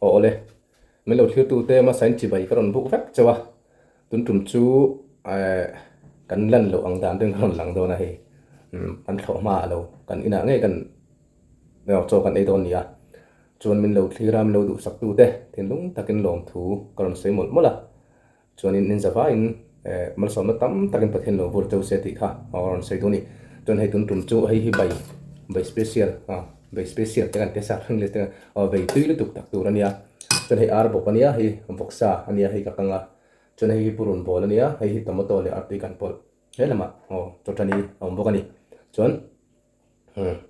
Aw awle, min lo thlir tute hmasain chibai ka rawn buk vek chauh a, tun tum chu eh kan lan loh ang dan reng ka rawn lang dawn a hei, umm kan thlawh hma a lo, kan inah ngei kan chaw kan ei dawn nia, chuan min lo thlir a, min lo duhsak tute thinlung takin lawmthu ka rawn sawi mawlh mawlh a. Chuanin in zavaiin malsawmna tam takin Pathian lo vur cheu se tih kha a rawn sawi duh a ni. Chuan hei tun tum chu hei hi bai, bai special a, bai special te kan ti a sap English te aw bai tui lutuk tak tur a nia. Chuan hei ar bawk a nia, hei vawksa a nia hei ka kang a. Chuan hei hi purun bawl a nia, hei hi tomato leh artui kan pawlh he lamah aw chawṭani a awm bawk a ni. Chuan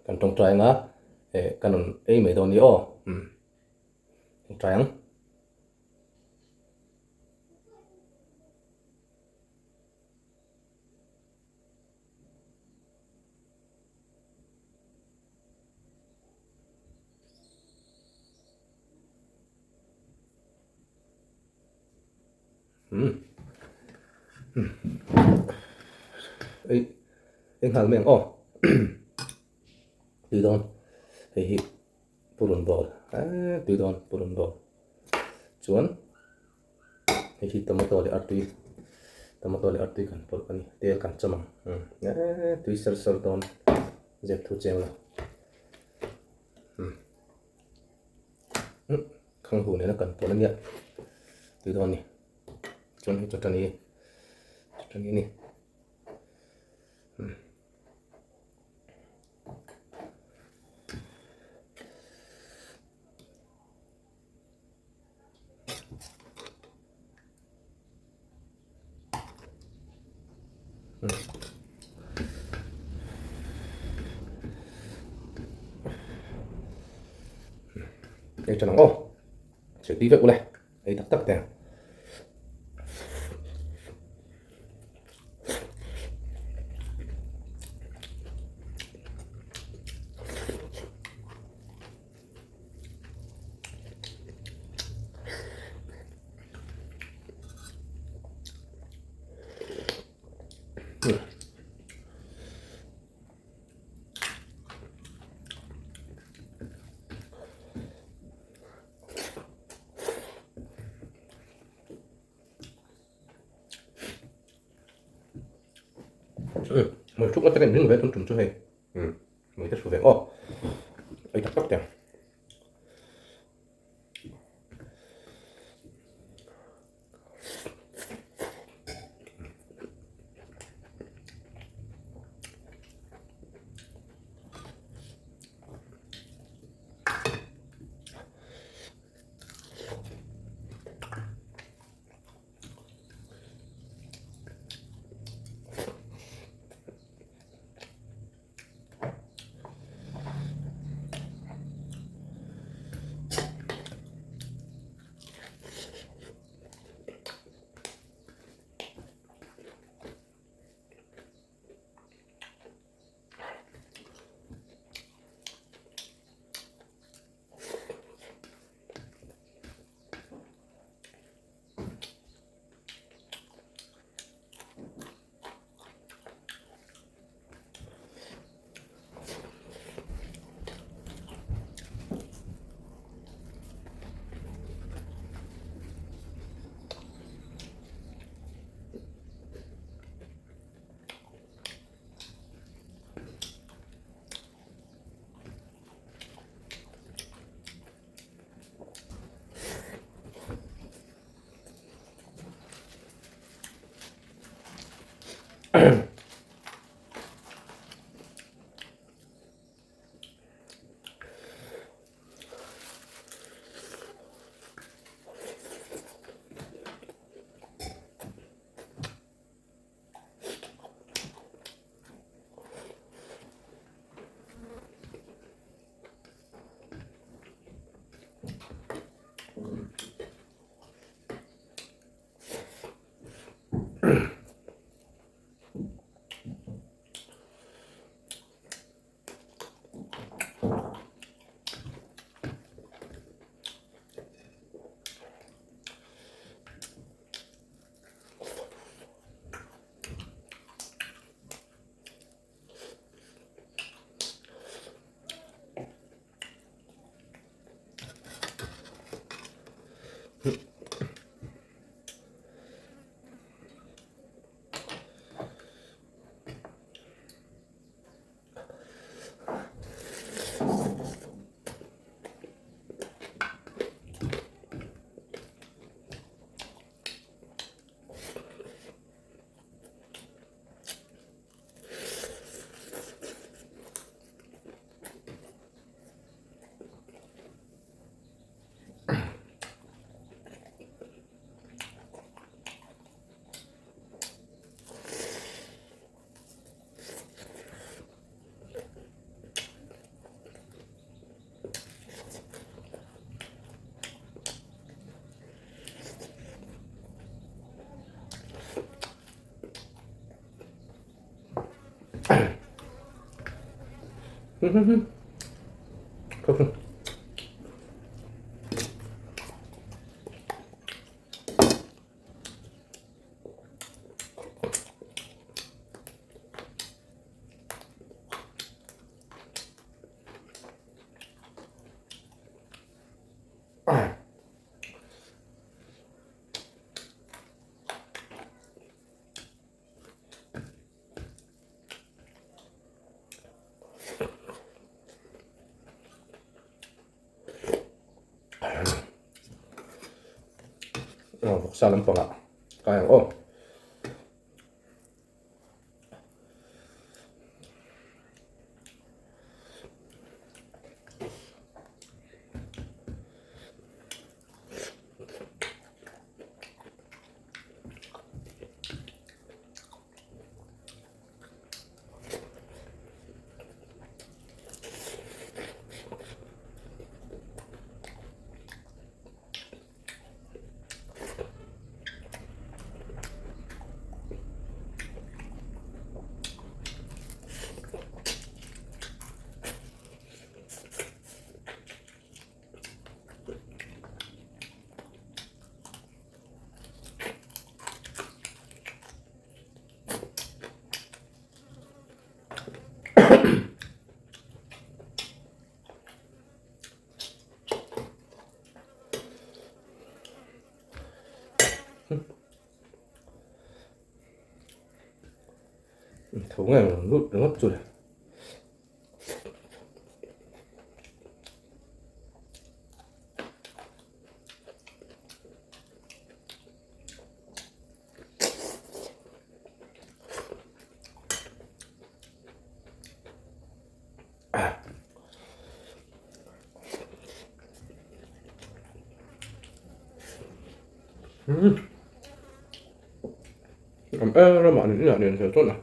kan tawngtai anga kan rawn ei mai dawn a ni aw, umm tawngtai ang. Ei ei nghal mai ang aw tui dawn hei hi purun bawl eee tui dawn purun bawl chuan hei hi tomato leh artui tomato leh artui kan pawlh a ni tel kan chawm ang eee tui ser ser dawn zep thu cheng lo umm khang hu nena kan pawlh a nia tui dawn a ni chuan hei chawṭani chawṭani a ni. Ei tha ang aw chhe tui vek ule ei tak tak teh ang. Mui thuk atangin ring ve tum tum chu hei mui te hru ve aw ei tak tak teh ang. Aw vawksa lampangah kai ang aw. Tho nge lut ringawt chu le. Am e ramah nen inah nen fel tawn a.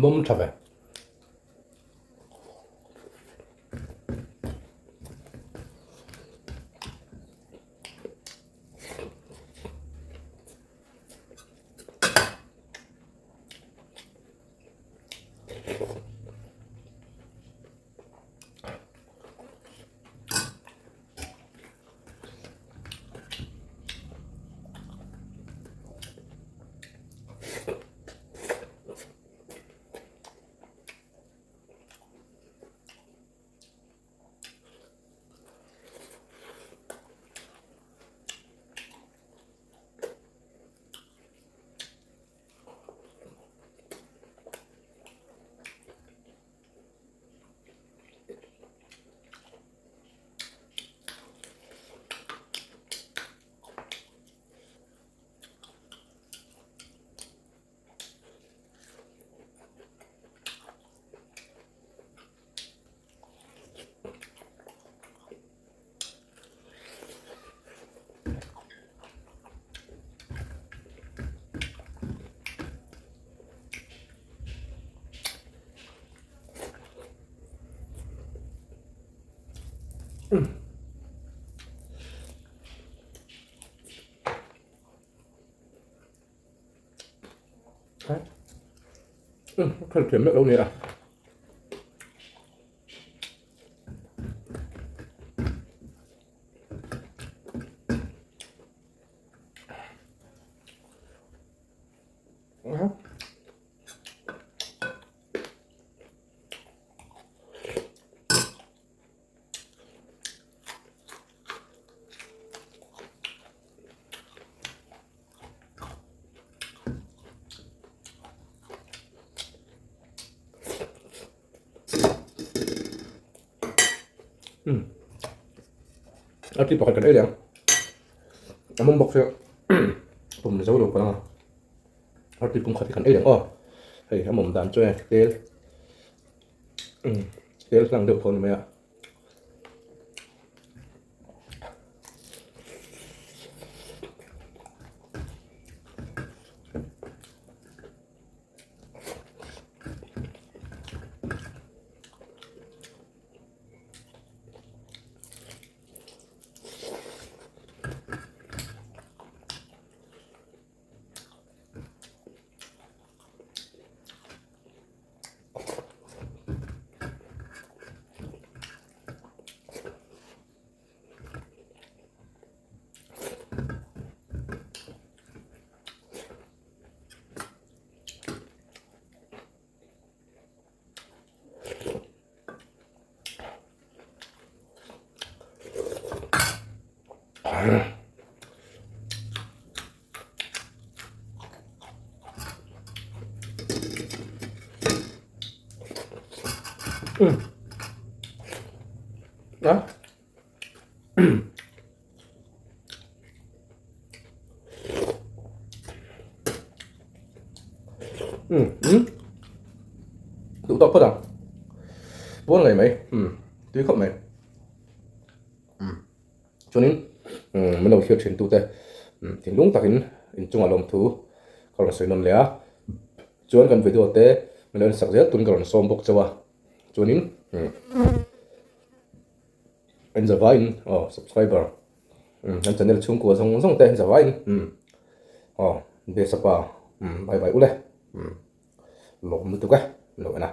Mawm tha ve. Khalh thiam meuh lo nia. A ti pakhat kan ei leh ang a mawm bawk sia pum zo lo ka lang a a ti pum khat hi kan ei leh ang aw hei a mawm dan chu e tel tel hlang deuh tho a ni mai a. A Duh tawk phawt ang. Pawn ngei mai. Tui khawp mai. Chuanin min lo thlir thin tute thinlung takin inchungah lawmthu ka rawn sawi nawn leh a. Chuan kan video te min lo ensak zel tun ka rawn sawm bawk chauh a. Chuanin en zavaiin aw subscriber kan channel chhungkua zawng zawng te en zavaiin aw Besapa bye bye ule lawm lutuk e lo en a.